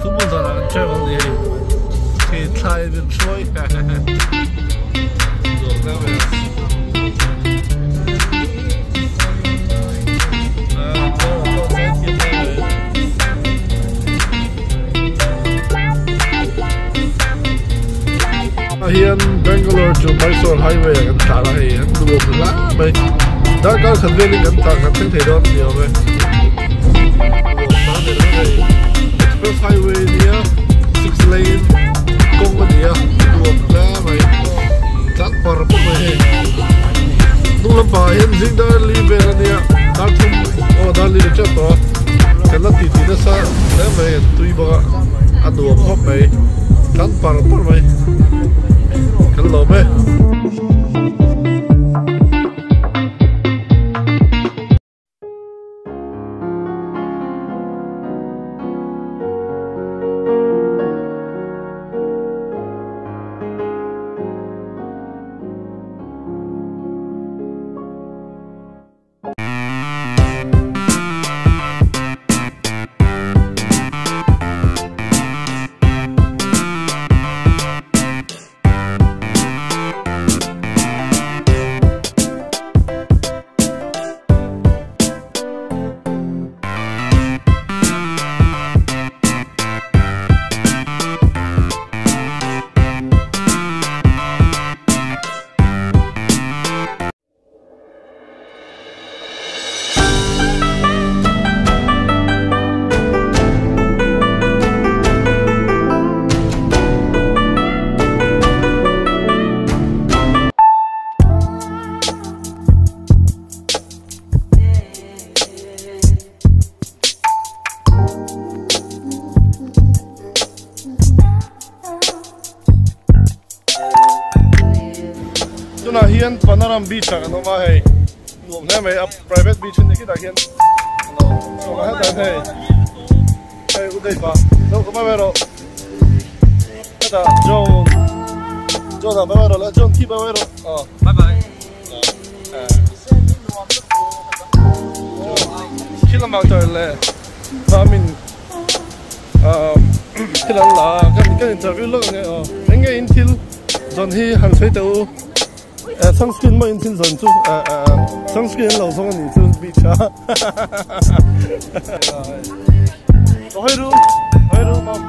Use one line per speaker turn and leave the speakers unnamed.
Tumul zanah kan travel ni hei khi thla in min hruai nuam hle mai a hian Bangalore to Mysore highway ah kan tlan a hei an nuam hle mai darkar khat velin kan tlan kan thleng thei dawn a ni awm e nuam tak a ni reng a hei express highway a nia six lane kawng a ni a nuam hle mai tlan par pawh mai hei hnung lampangah hian zing dar li vel a nia dar thum aw dar li ni tep tawh a kan la titi nasa hle mai an tui bawk a a nuam khawp mai tlan par par mai kan lawm e. Tunah hian Panaram beach ah kan awm a hei nuam hle mai a private beach a ni khitah khian chhuak ah hetah hei hei u daih pah lo ka mai mai rawh hetah John John ah mai mai rawh le John khi mai mai rawh aw
bye bye
khi lamah chuan le Vamin thil an la a kan kan interview lawk ang e aw eng nge in thil zawn hi han sawi teh u sunscreen maw in thil zawn chu sunscreen an lo zawng a nih chu beach a hawi ru hawi ru ma'am.